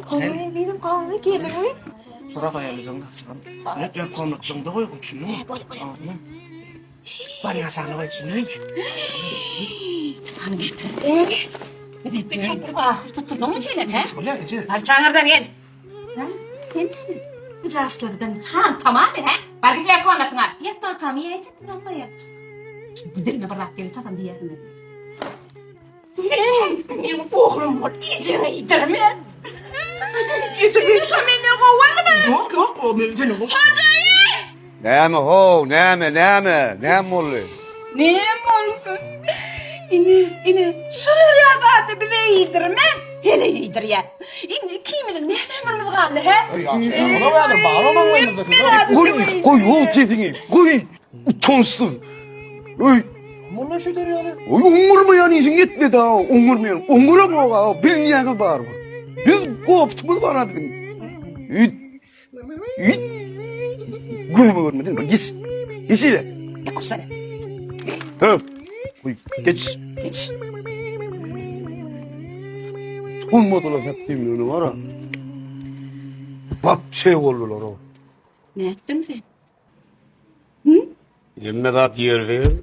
Gowy, benim gowy gelin. Sorap aýarlajaň da çykan. Ne dört komnatjyňda goý, düşündiňmi? Bolýa, bolýa. Ispaniýa şany goý, düşündiňmi? Hany getir. Ah, tutduňmy sen he? Bolýa, eje. Bar çaňyrdan gel. Ha? Sen näme? Bu yaşlardan han tamam he? Bar git ýa komnatyňa. Ýat bakamy ýaýjak, biraz ýatjak. Dilime bir zat gelip tatam diýerdim men. Sen meň oglum bol, ejeňe iýdirme. Eje men şo menden gowy boldumy? Ýok, ýok, o men seni gowy. Hojaýyn! Näme how, näme, näme, näme boldy? Näme bolsun? Ine, ine, şular ýaly zady bize iýdirme. Hele iýdirýär. Indi ikimiziň näme ömrümiz galdy, hä? Goý, goý, how sesiňi, goý, utançsyz. Öý. Mundan şu der ýaly. Oý, oňurmaýan işiň ýetmedi ha, oňurmaýan. Oňuraňok ha, bilýäňiz bar. Biz goptumyz bar ha biziň. Üýt. Üýt. Gözüme görmedin, bak geç. Geç ile. Ýakursana. Hö. Goý, geç. Geç. Olmadylar hep diýmeli var ha. Bak şey boldular o. Ne etdiň sen? Hemme zat ýerbe ýer.